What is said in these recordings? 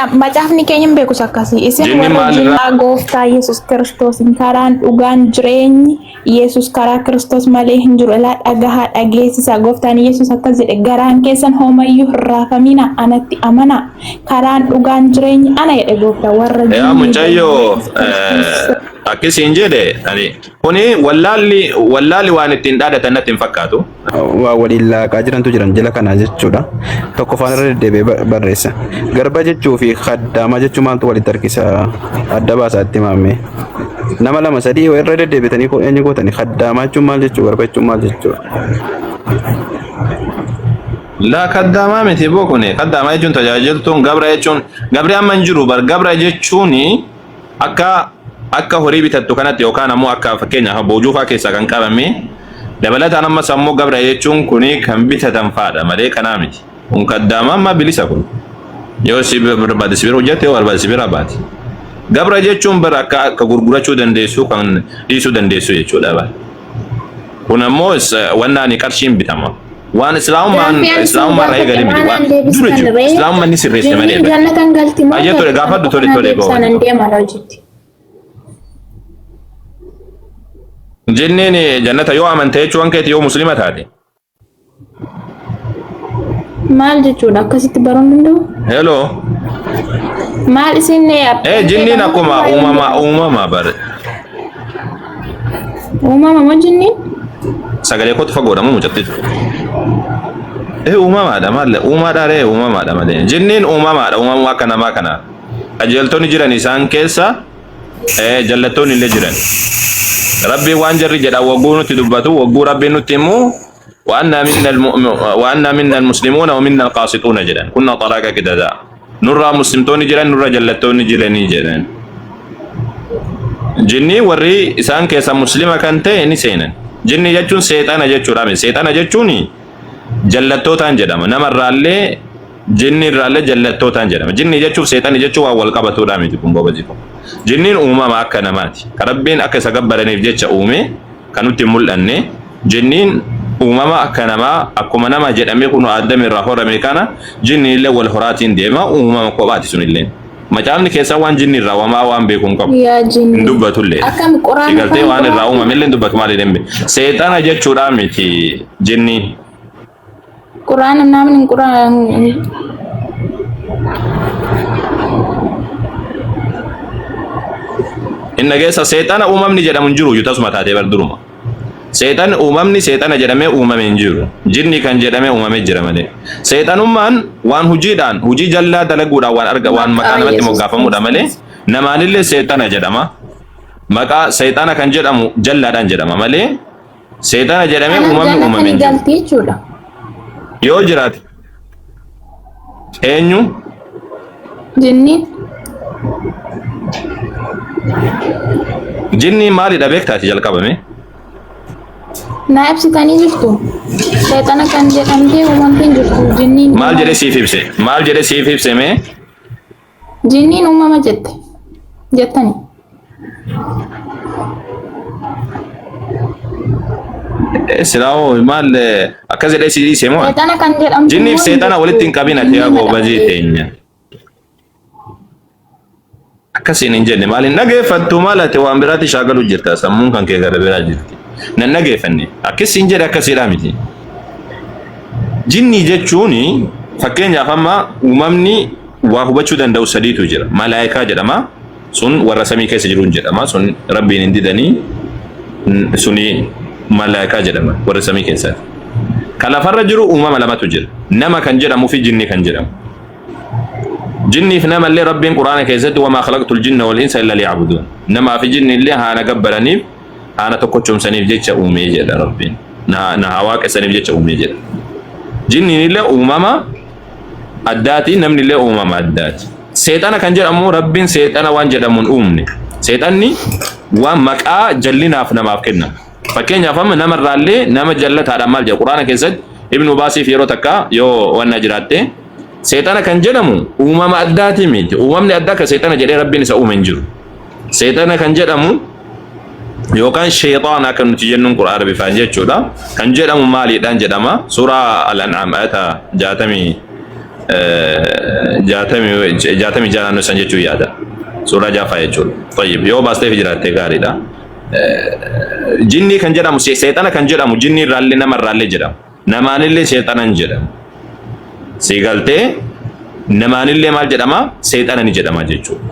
Macaafni keenya hin beekus akkasii. Isin Jinni warra maalirraa jinnaa gooftaa Yesus Kiristoosiin karaan dhugaan jireenyi Yesus karaa Kiristoos malee hin jiru. Ilaa dhagahaa dhageessisaa. Gooftaan Yesus akkas jedhe garaan keessan homayyuu hin raafamina anatti amanaa. Karaan dhugaan jireenyi ana jedhe gooftaa warra Yaa jinnii mucayyoo Yesus Kiristoos. akkasiin jedhe ani kuni wallaalli wallaalli waan ittiin dhaadatan natti hin fakkaatu. Waa waliin laaqaa jirantu jiran jala kanaa jechuudha. Tokkoffaan irra deddeebi'ee barreessa. Garba jechuu fi kaddaamaa jechuu maaltu walitti harkisa? Adda baasaa itti himaame. Nama lama sadii irra deddeebitanii eenyu gootani? Kaddaamaa jechuun maal jechuu? Garba jechuun maal jechuudha? Laa kaddaamaa miti boo kuni kaddaamaa jechuun tajaajiltuun gabra jechuun gabri amma hin jiru bar gabra jechuun akka akka horii bitattu kanatti yookaan ammoo akka fakkeenyaaf boojuu fa'aa keessaa kan qabame dabalataan ammas ammoo gabra jechuun kuni kan bitatan fa'aadha malee kanaa miti. Kun kaddaamaa amma bilisa kun. Yoo si barbaade si bira hojjette yoo barbaade si bira baate. Gabra jechuun bara akka akka gurgurachuu dandeessu kan dhiisuu dandeessu jechuudha bara. Kun ammoo wannaan qarshiin bitama. Waan islaamummaan Gaaffii ani isin islaamummaa irraa gaafadhe eegale miti waan waan an dura deebistan jiru. ree Islaamummaan ni sirreesse malee jinniin bara. jannatan galti moo Ayyee tole galti kana gaafadhu qofa tole naa tole deebisaan goone. an deeman hojiitti. Jinniin jannata yoo amante jechuun keeti yoo muslima taate. Maal jechuudha akkasitti baruu hin danda'u? Hello. Maal isin Eh jinniin akkuma uumama uumama bare. Uumama moo jinniin? Sagalee kootu fagoodha moo mucattii? Eh uumamaadha maal uumaadha ree uumamaadha malee. Jinniin uumamaadha uumamuu akka namaa kana. Qajeeltonni jiran isaan keessa eh jallattoonni illee jiran. Rabbiin waan jarri jedha wagguu nutti dubbatu wagguu rabbiin nutti himu وأنا منا المسلمون ومنا القاسطون jedhan kunna xaraaqa qidada nurraa muslimtoonni jiran nurra jallattoonni jiranii jedhan jinnii warri isaan keessa muslima kan ta'e ni seenan jinni jechuun seexana jechuudha miti seexana jechuun jallattootaan jedhama namarraallee jinni irraallee jallattootaan jedhama jinni jechuuf seexani jechuun waan wal qabatuudha miti kun goba jiru jinniin uumama akka namaati kan rabbiin akka isa gabbaraniif jecha uume kan nutti hin mul'anne jinniin uumama akka namaa akkuma nama jedhamee kun Addam irraa horame kana jinniin illee wal horaatiin deema uumama kophaati sun illee. Macaafni keessaa waan jinni irraa wamaa waan beeku hin qabu. Yaa Hin jinni. dubbatu illee. Akkam quraana Sigaltee afaan waan irraa quraanaa? uumame illee hin dubbatu maal jedhee Seexana jechuudhaa miti jinniin. Quraana namni quraana Inna keessa seexana uumamni jedhamu hin jiru iyyuu tasuma taatee bar duruma. Seexan uumamni seexana jedhamee uumame hin jiru. Jinni kan jedhamee uumamee jira malee. Seexanummaan waan hojiidhaan hojii jallaa dalaguudhaan waan arga waan maqaa maqaa namatti Yesuus moggaafamuudha malee Kiristoos. namaanillee seexana jedhama. Maqaa seexana kan jedhamu jallaadhaan jedhama malee Seexana jedhamee Kanaaf uumamni jannata uumame ni hin jiru. galti jechuudha. Yoo jiraate eenyu? Jinniin Jinni maalidha beektaati jalqabame? naa ibsitanii jirtu. Seexana kan jedhamtee uumamtee hin jirtu. Jinniin Maal jedhee uumama. siif ibse? Maal jedhee siif ibse mee? Jinniin uumama jette. Jettani. Silaa hoo maal akkas jedhee si dhiise moo? Seexana kan jedhamtu Jinniif immoo hin seexana walitti hin jirtu. qabin ati yaa Jinniin goobazii madha malee. teenya. Akkasiin hin jenne maal hin dhageeffattu maal ati waan biraatti shaakalu jirta sammuun kan kee gara biraa jirti. Nan dhageeffanne akkasiin jedhe akkasiidha miti. Jinnii jechuun fakkeenyaaf amma uumamni waa hubachuu danda'u sadiitu jira. Malaayikaa jedhama. Sun warra samii keessa jiruun jedhama. Sun rabbiin hin didanii suni malaayikaa jedhama warra samii keessaati. Kan lafarra jiru uumama lamatu jira. Nama kan jedhamuu fi jinni kan jedhamu. Jinniif namallee rabbiin quraana keessatti wamaa khalaqtul jinna wal insa illa liya'buduun. Namaa fi jinni illee haana gabbaraniif haana tokkochoomsaniif jecha uumee jedha rabbiin. Na haa waaqessaniif jecha uumee jedha. Jinniin illee uumama addaati namni illee uumama addaati. Seexana kan jedhamu rabbiin seexana waan jedhamu hin uumne. Seexanni waan maqaa jallinaaf namaaf kenna. Fakkeenyaaf amma namarraallee nama jallataadhaan maal jedha Quraana keessatti Ibnu Baasiif yeroo takka yoo wanna jiraatte seexana kan jedhamu uumama addaati miti. Uumamni addaa kan seexana jedhee rabbiin isa uume hin jiru. Seexana kan jedhamu yookaan sheexaana akka nuti jennuun Qur'aana bifaan jechuudha. Kan jedhamu maaliidhaan jedhama? Suuraa Al-An'aam ayata jaatamii 66 naannoo san jechuu yaada. Suuraa ja'affaa jechuudha. Tayyib yoo baasteef jiraatte gaariidha. Jinnii kan jedhamu, seexana kan jedhamu jinnii irraallee nama irraallee jedhama. Namaanillee seexana hin jedhamu. Si galtee namaanillee maal jedhama? Seexana ni jedhama jechuudha.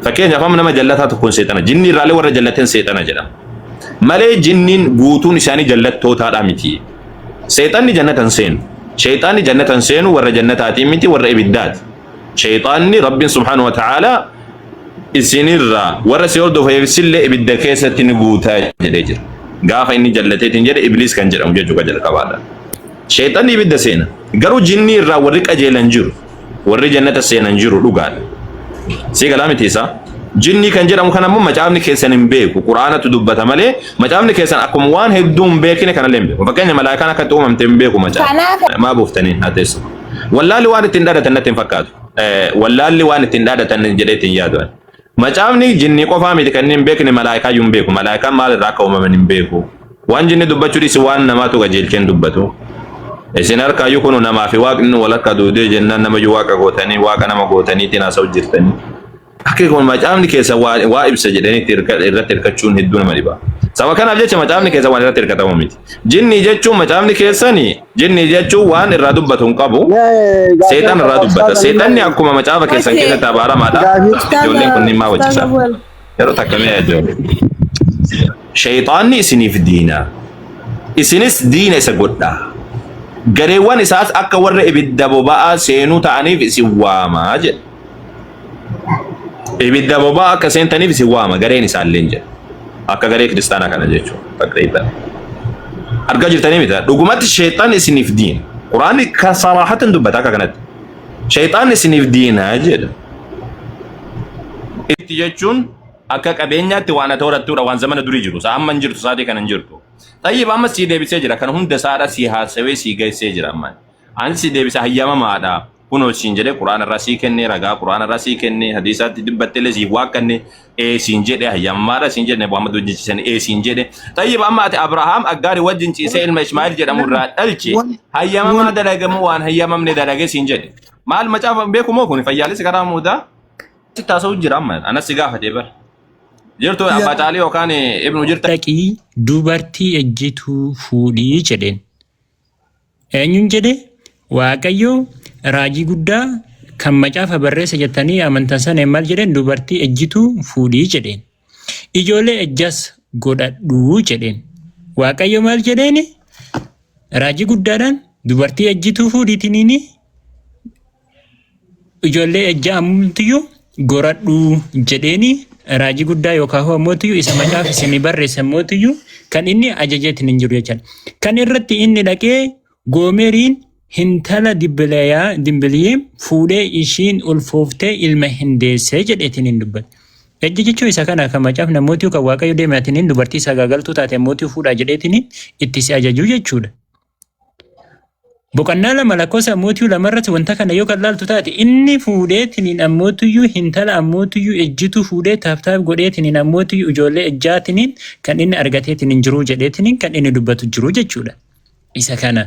Fakkeenyaaf amma nama jallataa tokkoon seexana. Jinnii irraallee warra jallateen seexana jedhama. Malee jinniin guutuun isaanii jallattootaadha miti. Seexanni jannata hin seenu. Sheexaanni jannata hin seenu, warra jannataatiin miti, warra ibiddaati. Sheexaanni Rabbiin subhaanahu wa ta'aalaa isinirraa warra si hordofeef sillee ibidda keessatti ni guutaa jedhee jira. Gaafa inni jallateetiin jedhe Ibliis kan jedhamu jechuudha jalqabaadha. Sheexanni ibidda seena. Garuu jinnii irraa warri qajeelan jiru. Warri jannata seenan jiru dhugaadha. Si galaa miti isaa? Jinnii kan jedhamu kan ammoo macaafni keessan hin beeku. Quraanatu dubbata malee macaafni keessan akkuma waan hedduu hin beekne kanallee hin beeku. Fakkeenya malaayikaan akka itti uumamte hin beeku macaafni. Kanaaf Maa buuftanii haa teessu. Wallaalli waan ittiin dhaadatan natti hin fakkaatu. Wallaalli waan ittiin dhaadatan jedhee ittiin yaadu. Macaafni jinnii qofaa miti kan inni hin beekne, malaayikaa iyyuu hin beeku. Malaayikaan maal irraa akka uumaman hin beeku. Waan jinni dubbachuu dhiisi, waan namaatu qajeelchee hin dubbatu. Isin harkaayyuu kunu namaa fi waaqni wal harkaa duudee jennaan namayyuu waaqa gootanii, waaqa nama gootaniitiin haasa'u jirtanii. Akka kun macaafni keessa waa ibsa jedhanii irratti hirkachuun hedduu nama dhiba. Saba kanaaf jecha macaafni keessa waan irratti hirkatamu miti. Jinnii jechuun macaafni keessani jinnii jechuun waan irraa dubbatu hin qabu. Seexan irraa dubbata. Seexanni akkuma macaafa keessan keessatti abaaramaadha. Ijoolleen kunniin maa wajjisa? Yeroo takka mee ijoollee. Shayxaanni isiniif diina. Isinis diina isa godhaa. Gareewwan isaas akka warra ibidda boba'aa seenuu ta'aniif isin waamaa jedha. Ibidda boba'aa akka seentaniif isin waama gareen isaalleen jedha. Akka garee kiristaanaa kana jechuudha. Taqriiban. Argaa jirtanii miti. Dhugumatti sheexaan isiniif diina. Quraanni kan saraahatan dubbata akka kanatti. Sheexaan isiniif diina jedha. Itti jechuun akka qabeenyaatti waan ati horattuudha, waan zamana durii jiru. Sa amma hin jirtu, sa'aatii kana hin jirtu. Tayyib amma sii deebisee jira. Kan hunda isaadha sii haasawee sii geessee jira amma. Ani si deebisa hayyamamaadha. Kunoo siin jedhee Quraana irraa sii kennee, ragaa Quraana irraa sii kennee, hadiisaatti dubbattellee siif waaqanne, ee siin jedhe, hayyamamaadha siin jedhe, Muhammad wajjin ciisan ee siin jedhe. Tayyib amma ati Abrahaam Aggaari wajjin ciisee ilma Ismaa'eel jedhamu irraa dhalche hayyamamaa dalagamu waan hayyamamne dalage siin jedhe. Maal macaafa beeku moo kun fayyaalessi karaa muudaa? Sitti haasa'u jira amma anas si gaafatee bara. Jirtu abbaa caalii yookaan ibnu jirta. Dhaqii dubartii ejjituu fuudhii jedheen. Eenyuun jedhe? Waaqayyo raajii guddaa kan macaafa barreessa jettanii amantan sana maal jedheen? Dubartii ejjituu fuudhii jedheen. Ijoollee ejjas godhadhuu jedheen. Waaqayyo maal jedheeni? Raajii guddaadhaan dubartii ejjituu fuudhiitiniini ijoollee ejjaa ammumtiyyuu goradhuu jedheeni, raajii guddaa yookaan ammootiyyuu isa macaafa isinii barreesse ammootiyyuu kan inni ajajeetiin hin jiru jechaadha. Kan irratti inni dhaqee Goomeriin hintala Dimbiliyeem fuudhee ishiin ulfooftee ilma hin deessee jedheetiin hin dubbate. Ejja jechuun isa kana kan macaafni ammootiyyuu kan Waaqayyo deemeetiin dubartii sagaagaltuu taate ammootiyyuu fuudhaa jedheetiin itti si ajajuu jechuudha. Boqonnaa 2 lakkoofsa ammootiyyuu 2 irratti wanta kana yoo kan laaltu taate, inni fuudheetiniin ammootiyyuu hintala ammootiyyuu ejjituu fuudhee taaptaap godheetiniin ammootiyyuu ijoollee ejjaatiniin kan inni argateetiniin jiruu jedheetiniin kan inni dubbatu jiru jechuudha. Isa kana.